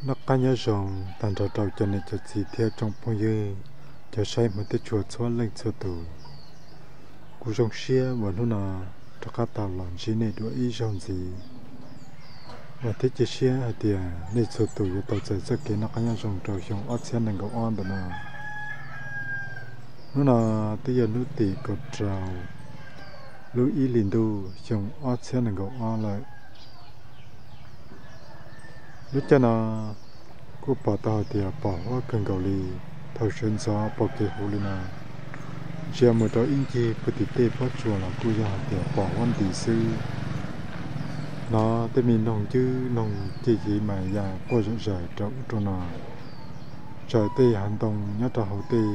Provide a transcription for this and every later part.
Noj qab nyob zoo tag nrho rau cov niam cov txiv thiab tsoom phooj ywg, cov saib hmov thiab tshua txhua leej txhua tus. Kuv zoo siab uas hnub no rov qab tau los ntsib nej dua ib zaug ntxiv, uas thiab cia siab hais tias nej txhua tus yuav tau txais txoj kev noj qab nyob zoo rau xyoo ob txhiab nees nkaum ob ntawm no. Hnub no twb yog hnub tim kaum rau lub ib hlis ntuj xyoo ob txhiab nees nkaum ob lawm. Lub caij no kuj pom tau hais tias pom huab kawg nkaus li. Thaum sawv ntxov pom kev huv li no, ntsia mus rau ib ncig puag tim tej pob tsuas los kuj yog hais tias pom huab nti xwb. Hnov tej me noog ncwb noog ceg yiv mas ya quaj zom zaws rau ub rau no. Tsaws tej hav ntoo nyob rau hauv tej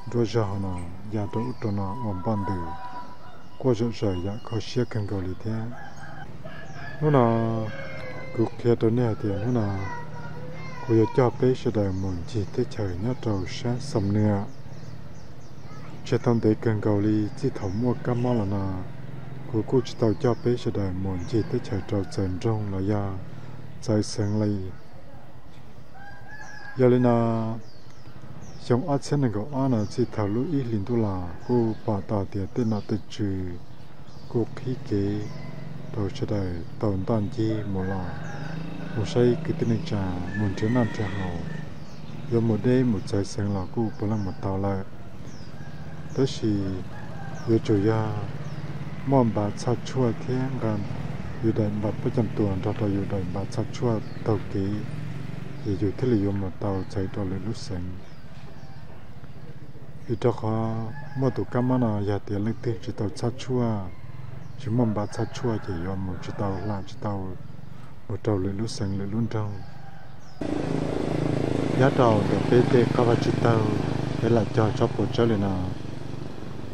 nruab zog no ya rau ub rau no ua npoj ntws, quaj zom zaws yam kho siab kawg nkaus li thiab. Hnub no kuv qhia rau nej hais tias hnub no kuv yuav coj peb sawv daws mus ncig teb chaws nyob rau sab Xam Nuam. Tseg tau ntev kawg nkaus li txij thaum muaj kab mob los no, kuv kuj tsis tau coj peb sawv daws mus ncig teb chaws rau txawv nroog los yog txawv xeev li. Yog li no, xyoo ob txhiab nees nkaum ob no txij thaum lub ib hlis ntuj los kuj pom tau tias tej nom tej tswv kuj qhib kev rau sawv daws tau ntoj ncig mus los, mus saib kwv tij neej tsa, mus nrhiav noj nrhiav haus, yuav mus deb mus txawv xeev los kuj puav leej mus tau lawm. Tab sis yuav tsum yog muaj npav txhaj tshuaj thiab nqa yus daim npav pob coj tuas nrog rau yus daim npav txhaj tshuaj taug kev, ces yus thiaj li yuav mus tau txawv rau lwm lub xeev. Vim rau qhov muaj tus kab mob no yog tias leej twg tsis tau txhaj tshuaj, tsis muaj npav txhaj tshuaj ces yuav mus tsis tau hla tsis tau mus rau lwm lub xeev lwm lub nroog. Nyob rau ntawm peb tej qab vaj tsib taug, peb lam cog tsob puas tsawb li no,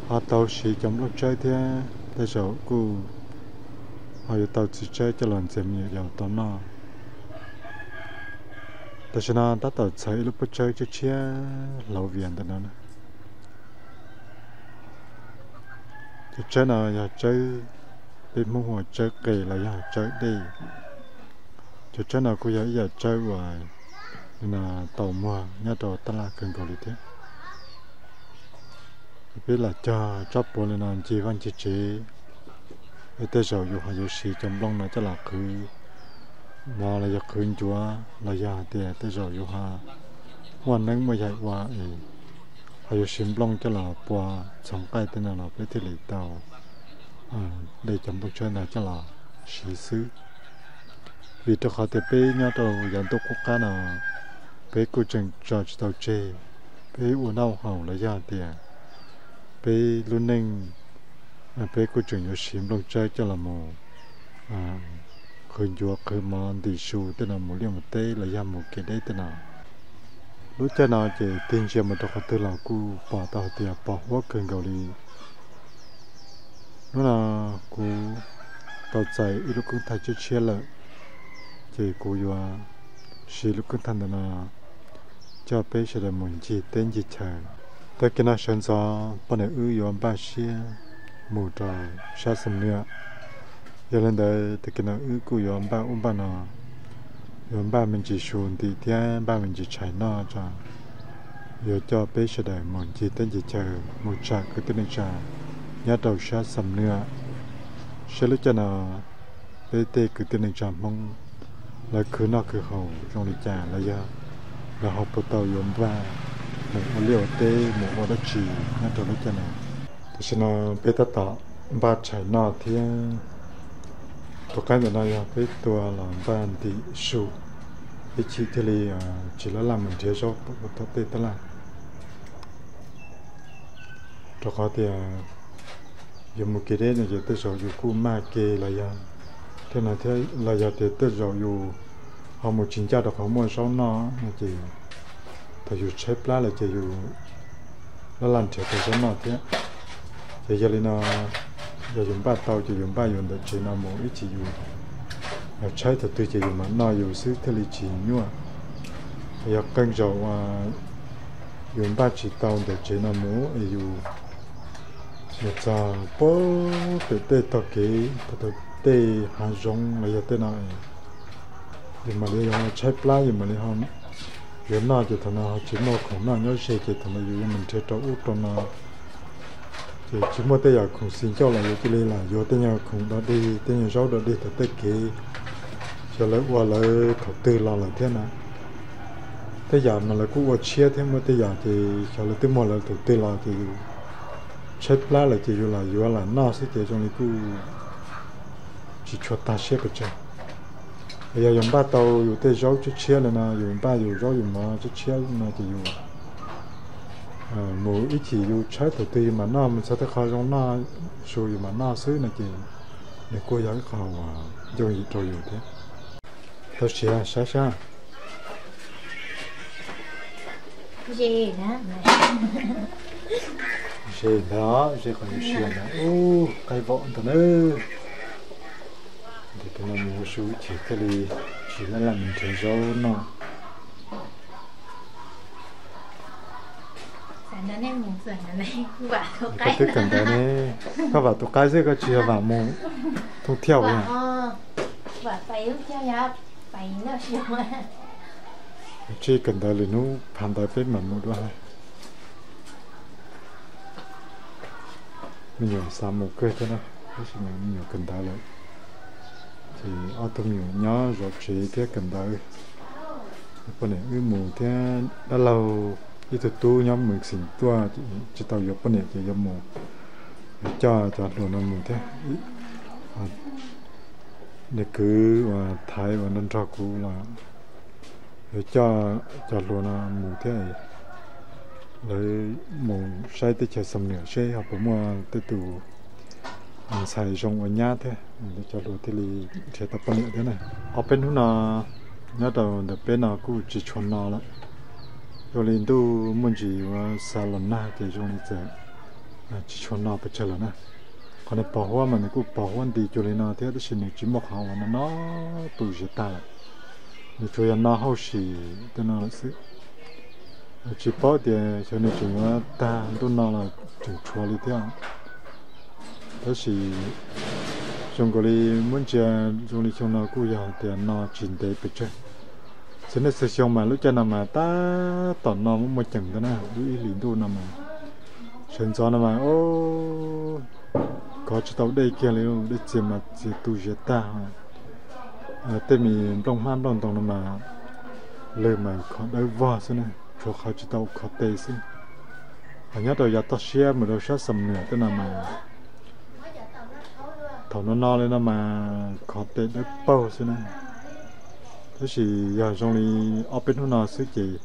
ho tau siv cov nplooj tsawb thiab tej zaum kuj ho yuav tau txiv tsawb coj los ntxias me nyuam yaus tau noj. Tam sim no tab tom txhawv ib lub pob tsawb tshiab tshiab hlauv vias ntawm no. Cov tsawb no yog tsawb, peb Hmoob hu ua tsawb qe los yog tsawb dej. Cov tsawb no kuj yog ib yam tsawb uas tau muag nyob rau tab laj kawg nkaus li thiab. Peb lam cog tsob puas li no ncig vaj ncig tsev, es tej zaum yus ho yuav siv cov nplooj no coj los qhwv mov los yog qhwv ncuav los yog hais tias tej zaum yus ho muaj neeb muaj yaig ua es ho yuav siv nplooj coj los pua txhoov nqaij tej no los peb thiaj li tau de cov nplooj tsawb ntawd coj los siv xwb. Vim rau qhov tias peb nyob rau yav ntuj qub qab no, peb kuj tseem tso tsis tau tseg peb ua noj haus los yog tias peb lub neej, peb kuj tseem yuav siv nplooj tsawb coj los mus qhwv ncuav qhwv mov ntim su tej no mus liaj mus teb los yog mus kev deb tej no. Lub caij no ces tig ntsia mus rau qhov twg los kuj pom tau hais tias pos huab kawg nkaus li. Hnub no kuv tau txais ib lub koob thaij tshiab tshiab lawm, ces kuv yuav siv lub koob thaij ntawm no coj peb sawv daws mus ncig teb ncig chaw. Tag kis no sawv ntxov poj niam wb yuav npaj siab mus rau sab Xam Nuam. Yog li ntawd tag kis no wb kuj yuav npaj ub npaj no, yuav npaj me ntsis su ntim thiab npaj me ntsis tshais noj tso, yuav coj peb sawv daws mus ncig teb ncig chaw mus tsham kwv tij neej tsa nyob rau sab Xam Nuam, saib lub caij no peb tej kwv tij neej tsa Hmoob lawv khwv noj khwv haus zoo li cas los yog lawv ho puas tau yuav npaj mus ua liaj ua teb mus ua dab tsi nyob rau lub caij no. Tam sim no peb tab tom npaj tshais noj thiab tus qaib ntawm no yog peb tua los npaj ntim su, ib chim thiaj li tsis laj laj mus nrhiav zaub tom tej tab laj. Rau qhov tias yus mus kev deb no ces tej zaum yus kuj maj kev los yog thiab no thiab los yog tias tej zaum yus ho mus tsis ncaj rau qhov muaj zaub noj no ces thaum yus tshaib plab lawm ces yus laj laj nrhiav tau zaub noj thiab. Ces yog li no, yog yus npaj tau ces yus npaj yus ntawm tsev no mus, ib chim yus tshaib thaum twg ces yus mam noj yus xwb thiaj li tsis nyuaj. Yog qee zaum yus npaj tsis tau ntawm tsev no mus es yus mus txog pem tej tog kev, tej hav zoov los yog tej no es Yus mam li ho tshaib plab, yus mam li ho yuav noj ces thaum no ho tsis muaj khoom noj nyob ze ces thaum no yus yuav mus nrhiav rau ub rau no. Ces tsis muaj tej yam khoom xis ncauj los yus cia li lam yuav tej nyuag khoom dog dig, tej nyuag zaub dog dig thaum tej kev, xyov lawv ua lawv thaum twg los lawm thiab na. Tej yam mas lawv kuj ua tshiab thiab, muaj tej yam ces xyov lawv twb muag lawv thaum twg los ces yus tshaib plab lawm ces yus lam yuav lam noj xwb ces zoo li kuj tsis tshua tag siab pes tsawg. Yog yus npaj tau yus tej zaub tshiab tshiab li no, yus npaj yus zaub yus mov tshiab tshiab no ces yus mus ib chim yus tshaib thaum twg yus mam noj, mus txog tej qho zoo noj su yus mam noj xwb no ces nws kuj yog ib qho uas yooj yim rau yus thiab. Tau siav saib sab. Ze ntag, ze qhov yus siav ntag. Ub, qaib vom ntag na. Ces tus no mus ua su ib chim thiaj li tsis laj laj mus nrhiav zaub noj. Koj twb kawm ntawv ne, koj vam tus qaib xwb koj tsis yog vam mus thoob thiaj li. Tsis kawm ntawv lwm hnub phav ntawv peb mam mus dua. Me nyuam xav mus kawg thiab na, tab sis mas me nyuam kawm ntawv lawm. Ces ob tug me nyuam nyob zov tsev thiab kawm ntawv. Poj niam wb mus thiab dab laug ib tug tub nyob Moos Xim tuaj, tsis tau yuav poj niam ces yuav mus, yuav coj cov hluas no mus thiab. Nws kwv uas Thaiv uas nrog nrog kuv los yuav coj cov hluas no mus thiab. Lawv mus saib teb chaws Xam Nuam seb ho puas muaj tej tus ntxhais zoo ua nyab thiab, cov hluas thiaj li nrhiav tau poj niam thiab na. Ob peb hnub no nyob rau ntawm peb no kuj tsis tshua no lawm. Zoo li ntuj muaj ntsis yuav xav los nag ces zoo li txawm tsis tshua no pes tsawg lawm na. Qhov no pos huab mas nws kuj pos huab nti cuag li no thiab tab sis nws tsis muaj qhov uas no no tu ziav tag lawm. Nws tsuas yog no hauj sim tej no lawm xwb. Tsis paub tias xyov nws tseem yuav tag ntuj no los tseem tshuav li thiab. Tab sis zoo nkaus li muab ntsia zoo li xyoo no kuj yog tias no tsis ntev pes tsawg. Txhua niaj txhua xyoo mas lub caij no mas tab tom no muaj muaj ceem ntag na, lub ib hlis ntuj no mas. Sawv ntxov no mas kov tsis tau dej kiag li, dej txias mas txias tu ziav tag. Tej me nplooj hmab nplooj ntoo no mas lwg mas kho dawb vog xwb na, tshuav qhov tsis tau kho tes xwb. Hos nyob rau yav toj siab mus rau sab Xam Nuam tej no mas thaum no no li no mas kho tes dawb paug xwb na. Tab sis yog zoo li ob peb hnub no xwb ces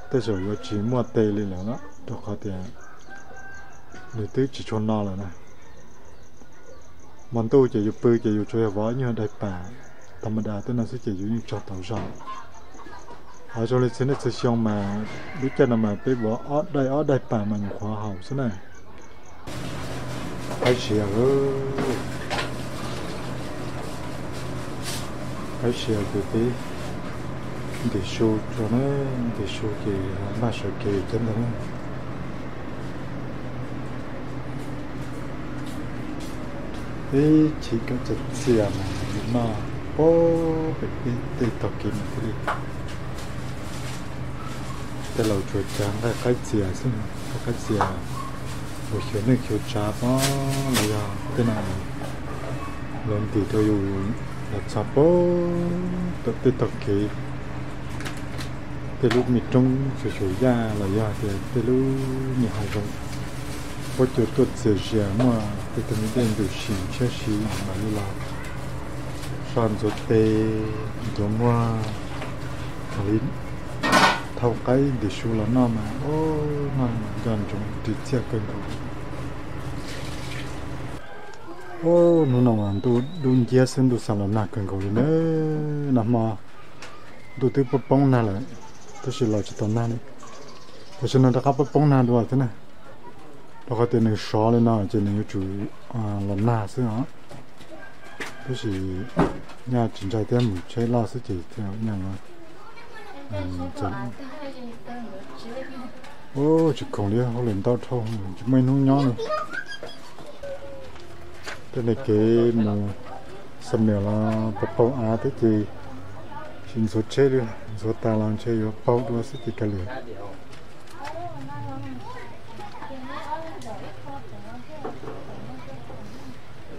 tej zaum yuav tsis muaj tes li lawm, rau qhov tias nws twb tsis tshua no lawm na. Hmo ntuj ces yus pw ces yus tsuas yog vov ib nyuag daim pam tas ma das tej no xwb ces yus yeej tsog tau zog. Hos zoo li txhua niaj txhua xyoo mas lub caij no mas peb vov ob daim ob daim pam mas nyuam qhuav haum xwb na. Qaib siav, qaib siav ces peb ntim su tso na, ntim su ces npaj sawv kev cab ntag na. Ib chim kav txias txias mas yus noj pab pem tej tog kev mas thiaj li. Tej laus tsuas cav nqaij qaib txias xwb, nqaij qaib txias uas xyuas neej xyuas tsav pob los yog tej no lawv ntim rau yus los txog pab tom tej tog kev, tej lub me roob xyuas xyuas yaj los yog tias tej lub me hav zoov, pob cua tuaj txias zias muaj tej tug me dej ntws sim tshiab si mam li los so ntxuav tes ntxuav muag mam li thau qaib ntim su los noj mas, o, noj mas nco ntsoov ris txiaj kawg nkaus. O, hnub no mas ntuj dub nciab xwb, ntuj xa los nag kawg nkaus li na. Nag hmo ntuj twb poob poob nag lawm, tab sis los tsis tau nag li. Tam sim no rov qab poob poob nag dua thiab na, rau qhov tias nws sov li no ces nws yuav tsum los nag xwb os. Tab sis nyaj tsis ntshai thiab, mus tsheb loj xwb ces thiaj nyaj. Tsis khoom li, hauj lwm ntau dhau, tsis muaj ib hnub nyob li. Tej niag kev mus Xam Nuam los pos paug av thiab ces Tsis ntxuav tsheb li, ntxuav tas los ntshe yuav paug dua xwb ces kav liam.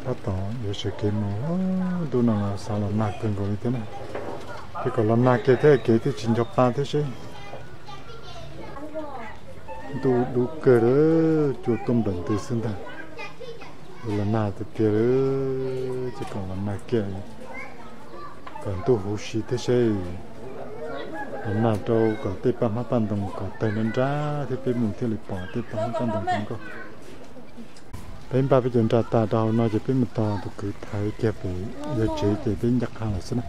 Tab tom yuav sawv kev mus, ntuj no los xav los nag kawg nkaus li thiab na. Ces kom los nag kiag thiab kev thiaj tsis nco pa thiab seb. Ntuj dub kawg lawm, cua tuaj nplaim ntws xwb ntag. Los nag tiag tiag lawm, ces kom los nag kiag, kom ntuj huv si thiab seb. Los nag rau kom tej paj hmab paj ntoo kom tawg nrab nrab thiab peb mus thiaj li pom tej paj hmab paj ntoo zoo nkauj. Peb npaj peb cov nra tas rau hauv no ces peb mus tos tus kwv thaiv kiag pem yawg tsev ces peb ncaj qha lawm xwb na.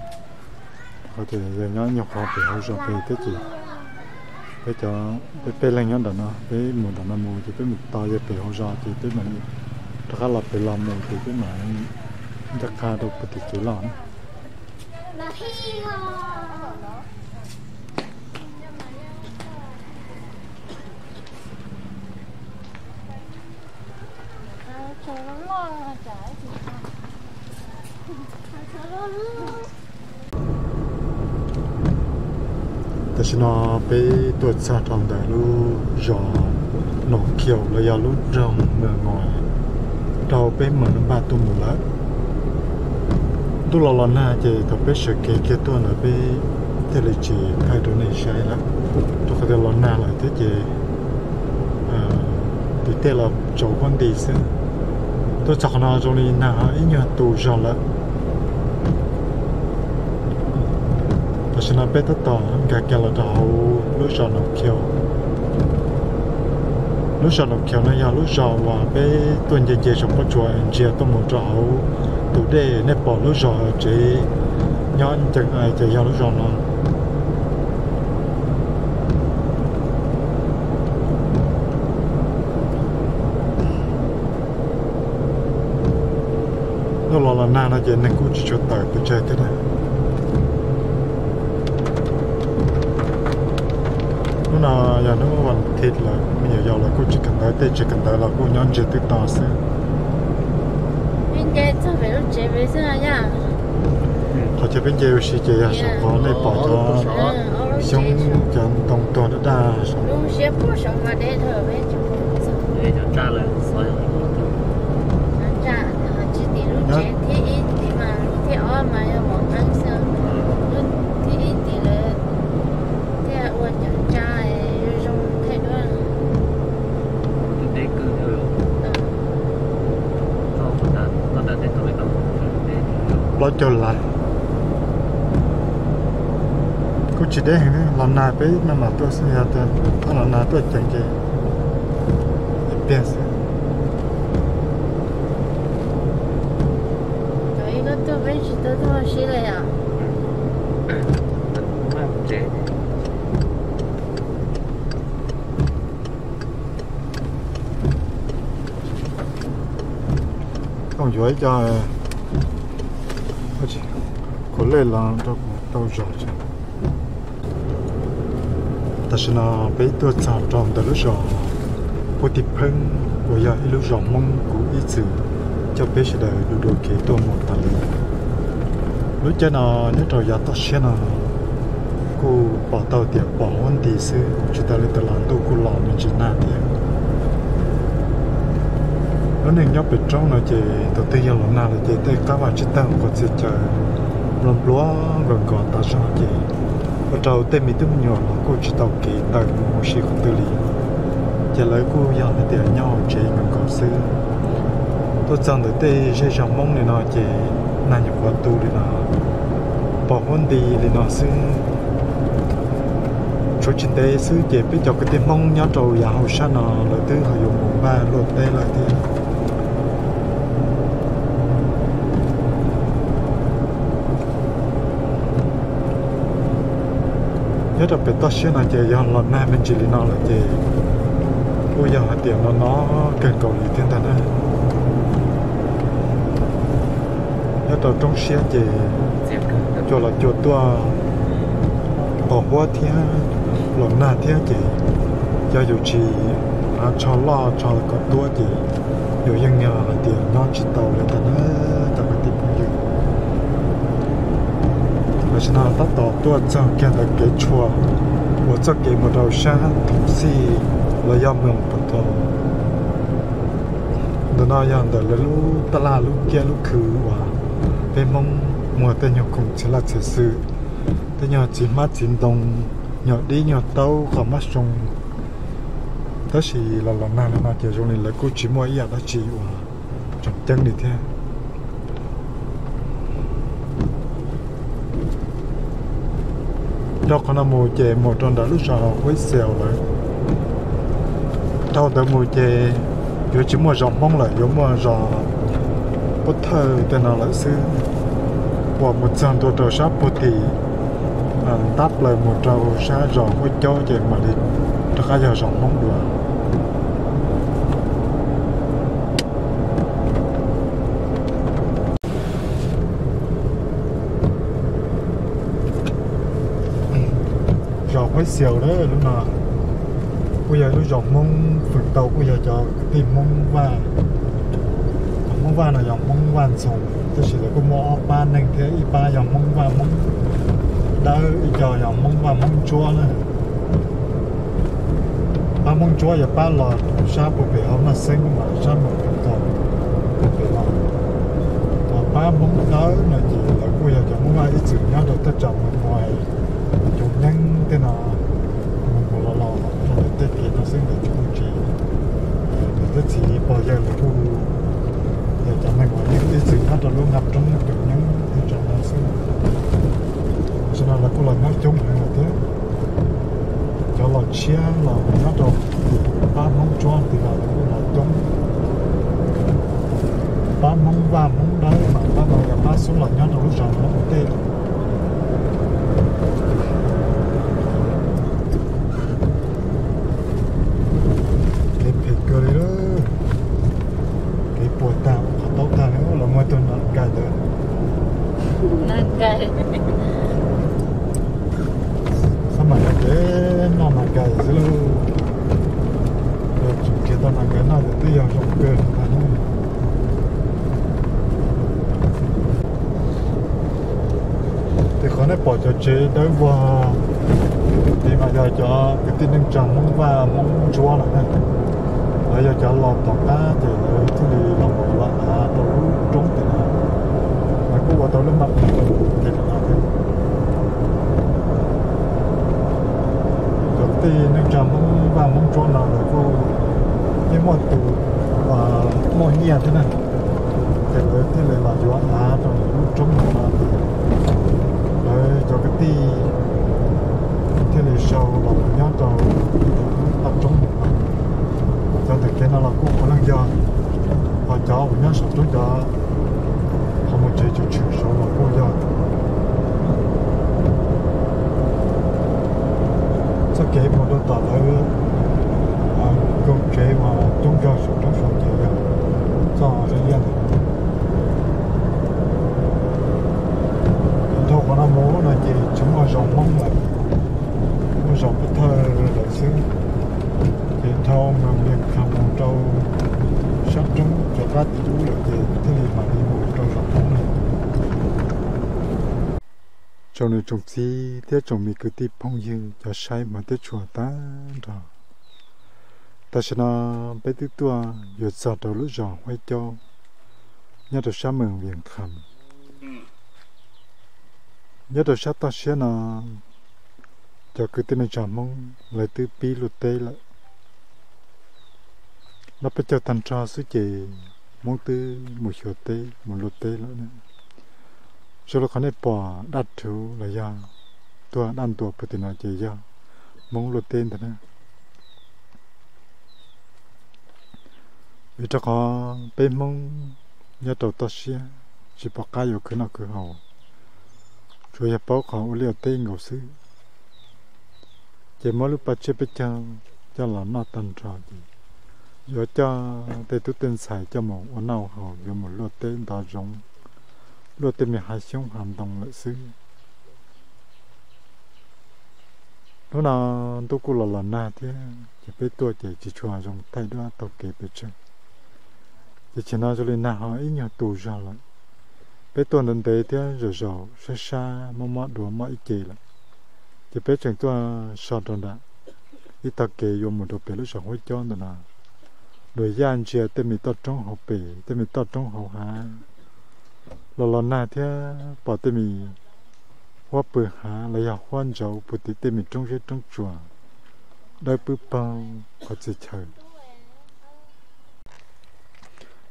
Qhov tias yog nyob nyuag qhov pem hauv zos pem thiab ces peb cov, peb peb leeg nyob nram no, peb mus nram no mus ces peb mus tos yawg pem hauv zos ces peb mam li rov qab los pem los mus ces peb mam ncaj qha rau puag tim kev los na. Tam sim no peb tuaj txog rau ntawm lub zos Noo Khiaus los yog lub nroog Mws Ngos, rau peb mam li npaj tuaj mus lawm. Ntuj los los nag ces thaum peb sawv kev kiag tuaj ntawd peb thiaj li tsis thaij rau nej saib lawm, rau qhov tias los nag lawm thiab ces tim tej los tsaus huab nti xwb. Tuaj txog qhov no zoo li nag ho ib nyuag tu zog lawm. Tam sim no peb tab tom nkag kiag los rau hauv lub zos Noo Khiaus. Lub zos Noo Khiaus no yog lub zos uas peb tuaj nce nce saum pob tsuas ntsia tuaj mus rau hauv tus dej, nej pom lub zos tsev nyob ncees ais ces yog lub zos no. Ntuj los los nag no ces neeg kuj tsis tshua tawm pes tsawg thiab na. Hnub no yog hnub vas thiv lawm, me nyuam yaus los kuj tsis kawm ntawv, tej tsev kawm ntawv los kuj nyob ntsiag twb to xwb. Qhov chaw peb nce ua si ces yog saum qhov nej pom cov xyoob cov ntoo tuag daj daj saum. Plaub caug lawm. Kuj tsis deb heev, los nag peb maj mam tuaj xwb, yog tias los nag tuaj ceev ces ib pliag xwb. Koj yuav ib co kuv lej los rau kuv tau zog tso. Tam sim no peb tuaj txog rau ntawm lub zos Pub Tij Pheeb uas yog ib lub zos Hmoob kuv ib txwm coj peb sawv daws du dua kev tuaj mus tas li. Lub caij no nyob rau yav toj siab no kuj pom tau tias pom huab nti xwb, tsis tas li ntawd los ntuj kuj los me ntsis nag thiab. Lub neej nyob pem roob no ces thaum twg yog los nag lawm ces tej qab vaj tsib taug nqua txias caws nplua nplua nkos nkos tas zog ces ua rau tej me tub me nyuam los kuj tsis tau kev tawm mus ua si qhov twg li. Ces lawv kuj yog hais tias nyob hauv tsev nkos nkos xwb. Tuaj txog ntawm tej zej zog Hmoob li no ces nag nyuam qhuav tu li no, pom huab nti li no xwb. Tshuav tsis ntev xwb ces peb cov kwv tij Hmoob nyob rau yav hauv sab no lawv twb ho yuav mus npaj luaj teb lawm thiab. Nyob rau pem toj siab no ces yog los nag me ntsis li no lawm ces kuj yog hais tias no no kawg nkaus li thiab ntag na. Nyob rau roob siab ces cua los cua tuaj, pos huab thiab los nag thiab ces yog yus tsis hnav tsho loj tsho kom tuab ces yus yeej yog hais tias nyob tsis tau li ntag na cov kwv tij phooj ywg. Tam Tam sim no tab tom tuaj txog kiag ntawm kev tshuam uas txoj kev mus rau sab Thoom Xij los yog Moos Pos Thos. Ntawm no yog ntawm lawv lub tab laj lub kiab lub khw uas peb Hmoob muag tej nyuag khoom txiv laj txiv xwm, tej nyuag txiv hmab txiv ntoo, nyuag dib nyuag taub qhov mab zoo. Tab sis los los nag li no ces zoo li lawv kuj tsis muaj ib yam dab tsi uas tseem ceeb li thiab. Dhau qhov no mus ces mus rau ntawm lub zos Huab Xiaus lawm. Dhau ntawd mus ces yuav tsis muaj zos Hmoob lawm, yuav muaj zos Pub Thawj tej no lawm xwb. Uas mus txog ntua rau sab puag tim ntab plaws mus rau sab zos Huab Caub ces mam li rov qab yog zos Hmoob dua. Zos Huab Xiaus lawm lub no kuj yog lub zos Hmoob, feem ntau kuj yog cov kwv tij Hmoob Vaj. Hmoob Vaj no yog Hmoob Vaj Ntxhoo, tab sis lawv kuj muaj ob pab neeg thiab, ib pab yog Hmoob Vaj Hmoob Dawb, ib co yog Hmoob Vaj Hmoob Ntsuab na. Pab Hmoob Ntsuab yog pab los sab puag pem hauv Naj Xeeb mas sab Moos Pos Thos puag pem no. Ho pab Hmoob Dawb no ces lawv kuj yog cov Hmoob Vaj ib txwm nyob rau thaj tsam Moos Muas, Coom Nyeeb tej no, mus mus los los rau ntawm tej kev no xwb, lawv kuj tsis, lawv tej txiv pog yawg lawv kuj yog cov neeg uas yeej ib txwm nyob rau lub nqaj roob Coom Nyeeb thaj tsam no xwb. Tam sim no lawv kuj los nyob coob heev lawm thiab. Cov los tshiab los nyob rau tim pab Hmoob Tsuab tim no los coob. Pab Hmoob Vaj Hmoob Dawb mas pab no yog pab xub los nyob rau lub zos no ua ntej. Kev phem kawg li lawm. Kev puas tag, qhov taub tag li, los muaj ib tug nas nkais ntawd. Xab mas nyob kev noj nas nkais xwb lauj. Yog tseem nrhiav tau nas nkais noj ces twb yog zoo kawg li ntag. Ces qhov nej pom cov tsev dawb vog tid mas yog cov kwv tij neej tsa Hmoob Vaj Hmoob Ntsuab lawm na. Lawv yog cov los tom qab ces lawv thiaj li los mus yuav av rau lub roob tim no. Lawv kuj ua tau lub npab kev no thiab. Cov kwv tij neej tsa Hmoob Vaj Hmoob Ntsuab no lawv kuj yeej muaj tus muaj nyiaj thiab na, ces lawv thiaj li los yuav av rau lub roob no. Lawv cov kwv tij thiaj li sau los nyob rau lub qab roob no. Cov ntawm kev no los kuj puav leej yog, ho cov uas nyob saum roob cov qhov muag tsev tshwm tshwm saud los kuj yog. Txoj kev mus rau tom lawv koog tsev uas coob zog saum roob saud ces yog txoj liaj ntawm no. Dhau qhov no mus no ces tsis muaj zos Hmoob lawm, muaj zos Pub Thawj lawm xwb. Ces dhau mas Vias Khas mus rau sab roob rov qab tim ub lawm ces thiaj li mam li mus rau zos Hmoob lawm. Tsoom niam tsoom txiv thiab tsoom me kwv tij phooj ywg cov saib hmov thiab tshua tag nrho, tam sim no peb twb tuaj yuav txog rau lub zos Huab Caub, nyob rau sab moos Vias Khas. Nyob rau sab toj siab no, cov kwv tij neej tsa Hmoob lawv twb pib luaj teb lawm. Noj peb caug tag nrho xwb ces Hmoob twb mus xyuas teb mus luaj teb lawm na. Zoo li qhov nej pom daj rhuv los yog tuag daj ntua puag tim no ces yog Hmoob luaj teb ntag na. Vim rau qhov peb Hmoob nyob rau toj siab tsis pom qab yuav khwv noj khwv haus, tsuas yog paub qhov ua liaj ua teb nkaus xwb. Ces muab lub paj tsiab peb caug coj los noj tag nrho ces yuav coj tej tub tej ntxhais coj mus ua noj haus, yuav mus luaj teb ntov zoov, luaj tej me hav xyoob hav ntoo lawm xwb. Hnub no ntuj kuj los los nag thiab ces peb tuaj ces tsis tshua zoo thaij duab taug kev pes tsawg. Ces tam sim no zoo li nag ho ib nyuag tu zog lawm. Peb tuaj ntev ntev thiab zaum zaum sab sab mob mob dua mob ib ce lawm, ces peb tseem tuaj so rau nram ib tog kev yuav mus rau pem lub zos Huab Caub ntawm no. Luag yaj ntsia tej me toj roob hauv pes, tej me toj roob hauv hav, los los nag thiab pom tej me huab pw hav los yog huab ntsauv puag tim tej me roob zeb roob tsuas dawb pwb paug qhov txhia chaw.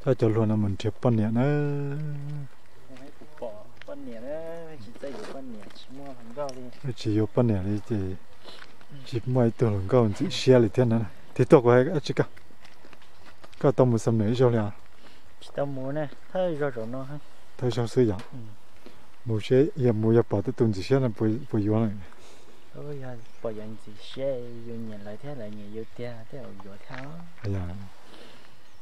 Coj cov hluas no mus nrhiav poj niam na. Tsis yuav poj niam li ces tsis muaj ib tug hluas nkauj ntxim siab li thiab na. Tiv tuaj kuv hais tsis koj, koj tau mus Xam Nuam ib zaug li os? Thawj zaug xwb yom. Mus seb yog mus yog pom tej tus ntxim siab no puas yuav lawm.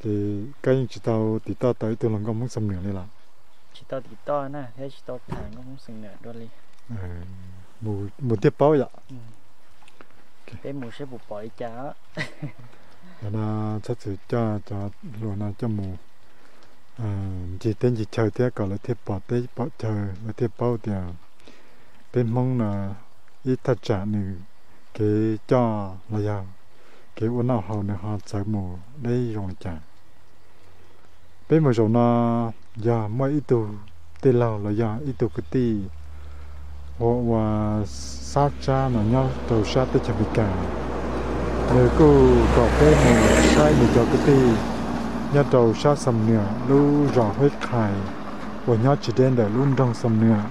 Ces koj yeej tsis tau tiv toj tau ib tug hluas nkauj Hmoob Xam Nuam li los? Tsis tau tiv toj na thiab tsis tau tham nkauj Hmoob Xam Nuam dua li. Mus thiaj paub yom. Peb mus seb puas pom li cas. Yog no txhob txwm coj cov hluas no coj mus ncig teb ncig chaw thiab kom lawv thiaj pom teb pom chaw, lawv thiaj paub tias peb Hmoob no ib thaj tsam nws kev coj los yog kev ua noj haus nws ho txawv mus deb zoo li cas. Peb mus zaum no yog muaj ib tug tij laug los yog ib tug kwv tij hu ua Xab Tsab no nyob rau sab teb chaws Amelikas. Nws kuj kom peb mus saib nws cov kwv tij nyob rau sab Xam Nuam lub zos Huab Qhais uas nyob tsis deb ntawm lub nroog Xam Nuam.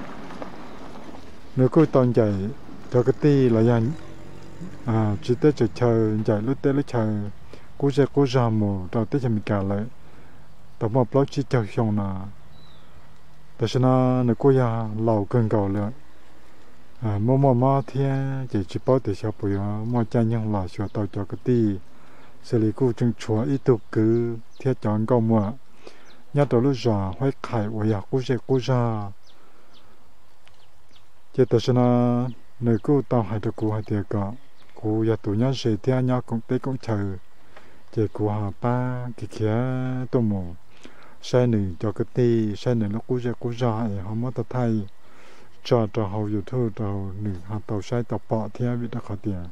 Nws kuj tau ncaim cov kwv tij los yog tsiv teb tsaws chaw, ncaim lub teb lub chaw qub zej qub zog mus rau teb chaws Amelikas lawm tau muaj plaub tsib caug xyoo no. Tam sim no nws kuj yog laus kawg nkaus lawm, muaj muaj mob thiab ces tsis paub tias xyov puas yuav muaj caij nyoog los xyuas tau cov kwv tij. Xws li kuj tseem tshuav ib tug kwv thiab cov nkauj muam nyob rau lub zos Huab Qhais uas yog qub zej qub zog. Ces tam sim no nws kuj tau hais rau kuv hais tias kom kuv yog tus nyob ze thiab nyob koom teb koom chaw, ces kuv ho pab khiav khiav tuaj mus saib nws cov kwv tij, saib nws lub qub zej qub zog es ho muab tau thaij tso rau hauv YouTube rau nws ho tau saib tau pom thiab, vim rau qhov tias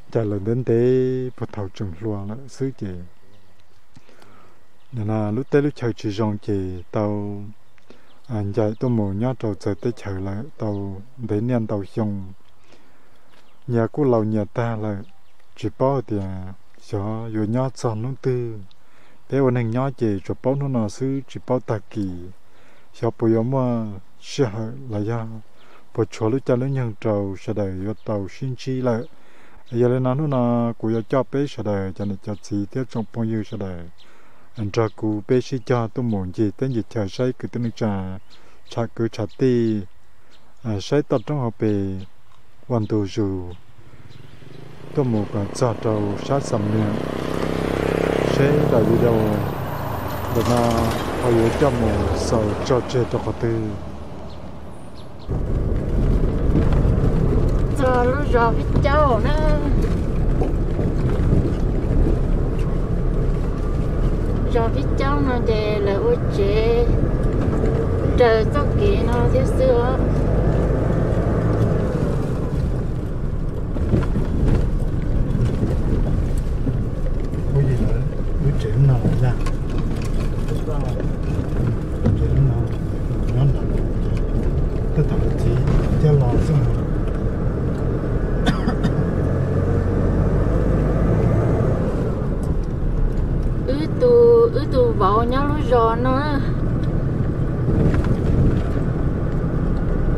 ncaim lawm ntev ntev puag thaum tseem hluas lawm xwb ces no lub teb lub chaw tsis zoo ces tau ncaim tuaj mus nyob rau txawv teb chaws lawm tau ntev niaj ntau xyoo. Nyias kuj laus nyias tag lawm, tsis paub tias xyov yuav nyob txog hnub twg. Peb ua neeg nyob ces tsuas paub hnub no xwb tsis paub tag kis. Xyov puas yuav muaj sij hawm los yog puas tshuav lub caij lub nyoog rau sawv daws yuav tau sib ntsib lawm. Yog li no hnub no kuv yuav coj peb sawv daws cov niam cov txiv thiab tsoom phooj ywg sawv daws nrog kuv peb sib cog tuaj mus ncig teb ncig chaw saib kwv tij neej tsa, tsham kwv tsham tij, saib toj roob hauv pes, ua ntu zus tuaj mus kom txog rau sab Xam Nuam. Seb daim video ntawm no ho yuav coj mus xaus tso tseg rau qhov twg. Txog lub zos Vib Caub na. Zos Vib Caub no ces lawv ua tsev raws txoj kev no thiab xwb os. Lub tsev no yog, tsev no nyob ntawd, tej thaum txiv coj los xwb. Wb tus, wb tus vauv nyob lub zos no,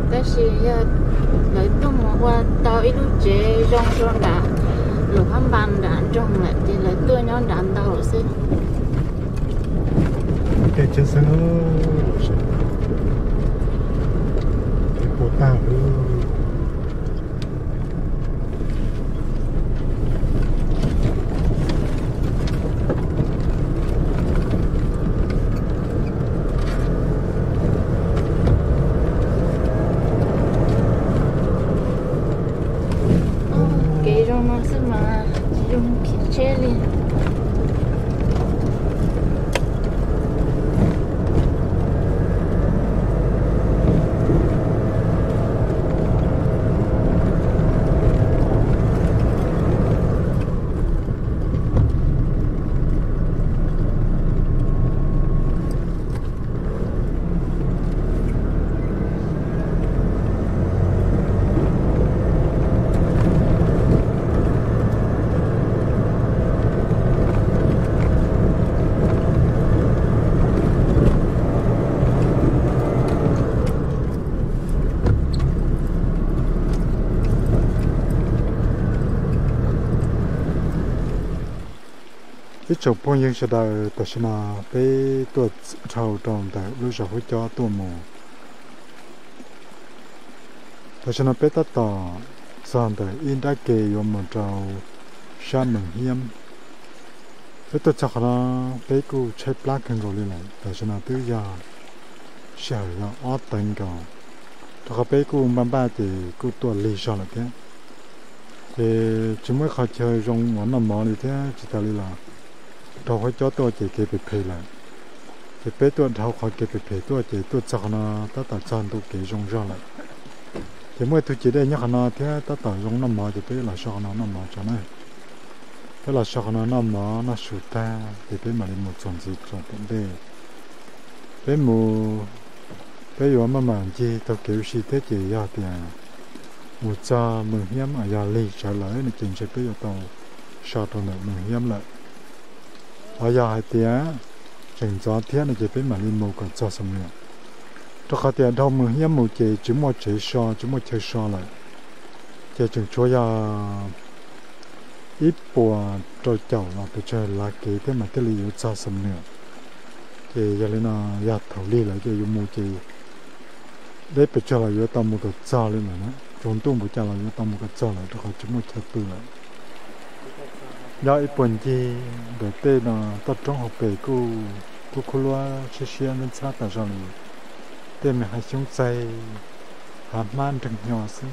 tab sis yog lawv tuaj mus ua tau ib lub tsev zoo rau nram Luam Phab Npas nram nroog lawm ces lawv tuaj nyob nram ntau lawm xwb. Tej tsev xeeb, tsev puas tag lawm. Kev zoo no xwb mas tsis zoo khiav tsheb li. Ib tsoom phooj ywg sawv daws, tam sim no peb tuaj dhau rau ntawm lub zos Huab Cob tuaj mus. Tam sim no peb tab tom txog ntawm ib nrab ke yuav mus rau sab Mees Hiab. Peb tuaj txog qhov no, peb kuj tshaib plab kawg nkaus li lawm. Tam sim no twb yog sij hawm yog ob teev nkaus, rau qhov peb kuj npaj npaj ces kuj tuaj lig zog lawm thiab. Ces tsis muaj ib qho chaw zoo uas noj mov li thiab, tsis tas li los rau Huab Cob tuaj ces kev phem phem lawm. Ces peb tuaj dhau qhov kev phem phem tuaj ces tuaj txog qhov no tab tom txog ntu kev zoo zog lawm. Ces muaj ib tug cim dej nyob qhov no thiab tab tom zoo noj mov ces peb los so qhov no noj mov tso na. Peb los so qhov no noj mov noj su tag ces peb mam li mus txuas ntxiv txuas tom ntej. Peb mus, peb yuav maj mam ncig taug kev ua si thiab ces yog tias mus txog Mees Hiab yog lig tsawv lawm no ces ntshe peb yuav tau so rau ntawm Mees Hiab lawm. Ho yog hais tias tseem ntxov thiab no ces peb mam li mus kom txog Xam Nuam, rau qhov tias dhau Mees Hiab mus ces tsis muaj tsev so tsis muaj chaw so lawm. Ces tseem tshuav yog ib puas rau caum los pes tsawg lav kev thiab mas thiaj li yuav txog Xam Nuam. Ces yog li no, yog thaum lig lawm ces yus mus ces deb pes tsawg los yuav tau mus kom txog li lawm na, tsaus ntuj npaum cas los yuav tau mus kom txog lawm rau qhov tsis muaj chaw pw lawm. Nyob ib puag ncig ntawm tej no toj roob hauv pes kuj kuj khub luab siab siab ntxhab ntxhab tas zog li, tej me hav xyoob txaij, hav hmab nreeg hnyo xwb.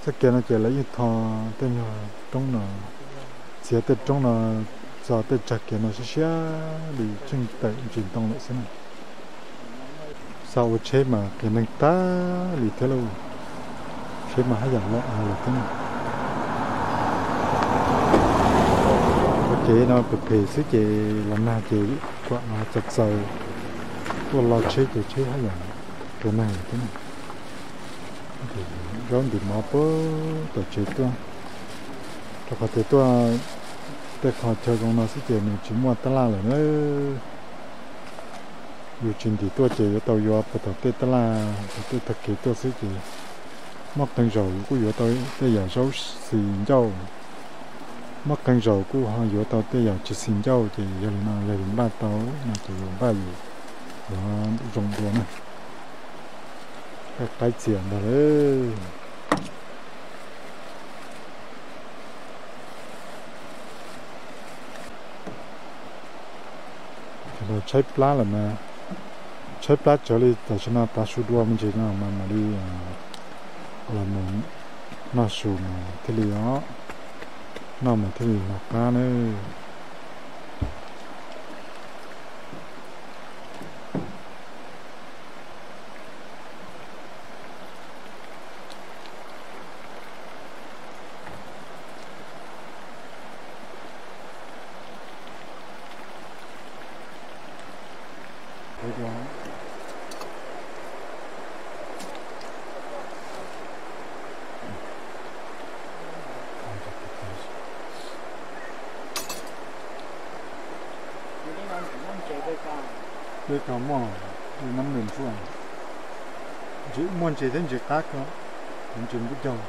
Txoj kev no ces lawv yeej tho tej nyuag roob no, txiav tej roob no txog tej tsag kev no siab siab li tseej tawm ntsis ntoo lawm xwb na. Xav ua tsheb mas qias neeg tag li thiab lauj, tsheb mas haj yam loj av lawm thiab na. Ua kev no phem phem xwb ces los nag ces kuam av txaws txaws, tuaj lo tsheb ces tsheb haj yam qias neeg lawm thiab na. Zaub ntim mov puag tom tsev tuaj, rau qhov tias tuaj tej qhov chaw zoo no xwb ces nws tsis muaj tab laj lawm na. Yus tsis ntim tuaj ces yuav tau yuav puag tom tej tab laj, tom tej tag kev tuaj xwb ces muaj qee zaus yus kuj yuav tau tej yam zaub xis ncauj, muaj qee zaus kuj ho yuav tau tej yam tsis xis ncauj ces yog li no yog yus npaj tau no ces yus npaj yus yuav zoo dua na. Qaib txias ntag lauj. Tshaib plab lawm mas, tshaib plab tsawv li, tam sim no tav su dua me ntsis no mas mam li los mus noj su mas thiaj li os, noj mas thiaj li hnov qab na. Peb ko muaj nab nws ntsuag, ntsis muaj ntses thiab ntses qab ko, ntses npub caug.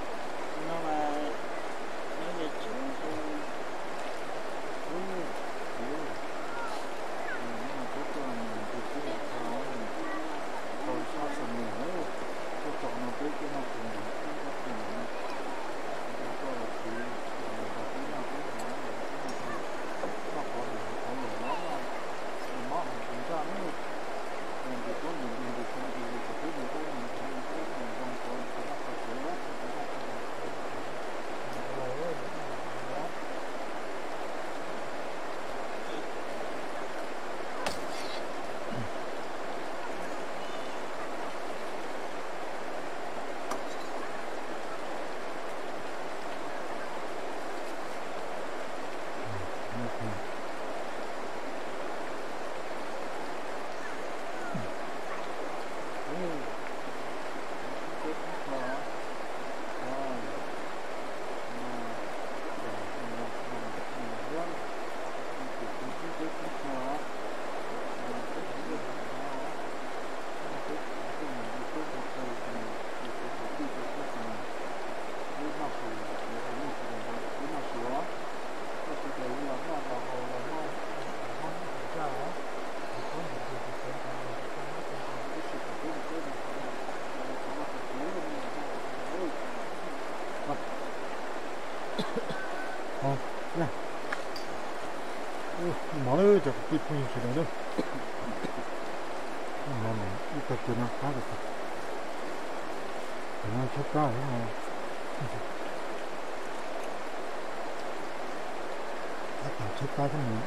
Mov lawm cov kwv tij phooj ywg sawv daws na. Ib tag kis no qab, no tshaib plab, tshaib plab thiab.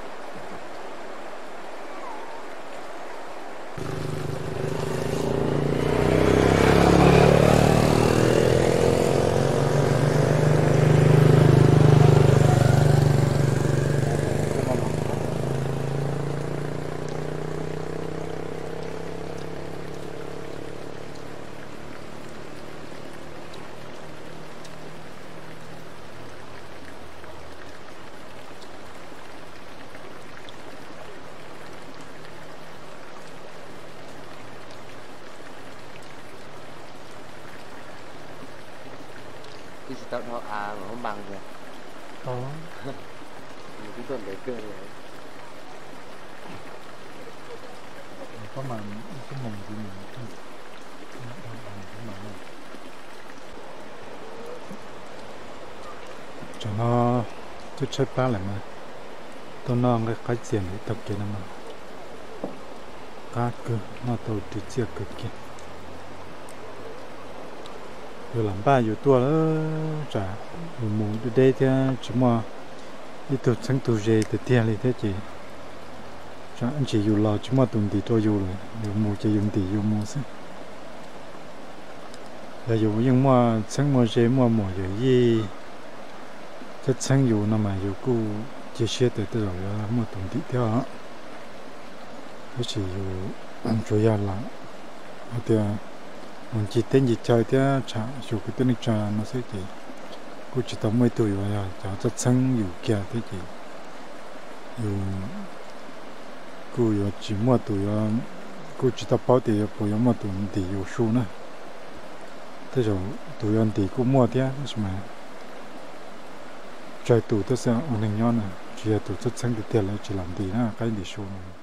Twb tsis tau dhau av mas muab npaa tiag. Twb tuaj ntev kawg li. Tam no twb tshaib plab lawm mas tuaj noj nqaij qaib txias ntawm taug kev no mas qab kawg, noj tau ris txiaj kawg kiag. Yus lam npaj yus tuaj lawm tsam yus mus deb deb thiab tsis muaj ib tug txheeb tug ze tiag tiag li thiab ces tsam ntsis yus los tsis muaj tus ntim rau yus lawm, yus mus ces yus ntim yus mus xwb. Yog yus yeej muaj txheeb muaj ze muaj muam yawm yij thiab txheeb yus no mas yus kuj cia siab tias tej zaum yuav muaj tus ntim thiab os. Tab sis yus tsuas yog lam hais tias mus ncig teb ncig chaw thiab tsham xyuas kwv tij neej tsa no xwb ces kuj tsis tau muaj ib tug yuav yog cov txheeb txheeb yus kiag thiab ces yus kuj yuav tsis muaj tus, kuj tsis tau paub tias yuav puas yuav muaj tus ntim yus su na. Tej zaum tus yuav ntim kuj muaj thiab tab sis mas tsawg tus thiab xwb ua neeg nyob na, tsis yog tus txheeb txheeb tiag tiag lawv tsis lam ntim na, qaib ntim su no.